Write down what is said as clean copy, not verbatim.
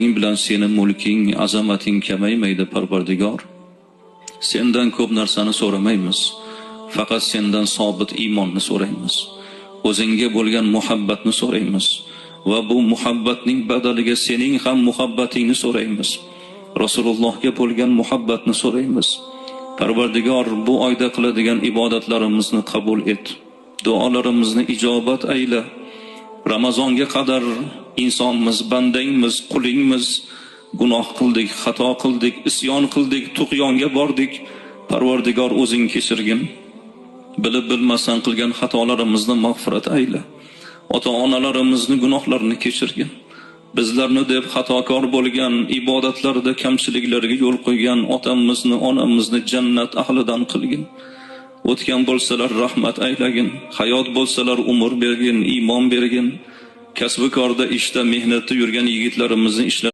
Bilan seni mulking, azamating kamaymaydi, Parvardigor. Sendan ko'p narsani so'ramaymiz. Faqat sendan sobit iymonni so'raymiz. O'zingga bo'lgan muhabbatni so'raymiz va bu muhabbatning badaliga sening ham muhabbatingni so'raymiz. Rasulullohga bo'lgan muhabbatni so'raymiz. Parvardigor, bu oyda qiladigan ibodatlarimizni qabul et. Duolarimizni ijobat ayla. Ramazonga qadar insonmiz, bandangmiz, qulingmiz. Gunoh qildik, xato qildik, isyon qildik, tug'yonga bordik. Parvardigor, o'zing kechirgin. Bilib bilmasdan qilgan xatolarimizni mag'firat ayla. Ota-onalarimizni gunohlarini kechirgin. Bizlarni deb xatokor bo'lgan, ibodatlarda kamchiliklarga yo'l qo'ygan otamizni, onamizni jannat ahlidan qilgin. O'tgan bo'lsalar rahmat aylagin, hayot bo'lsalar umr bergin, iymon bergin. Kasbi korda, ishda, mehnatda yurgan yigitlarimizni ishlar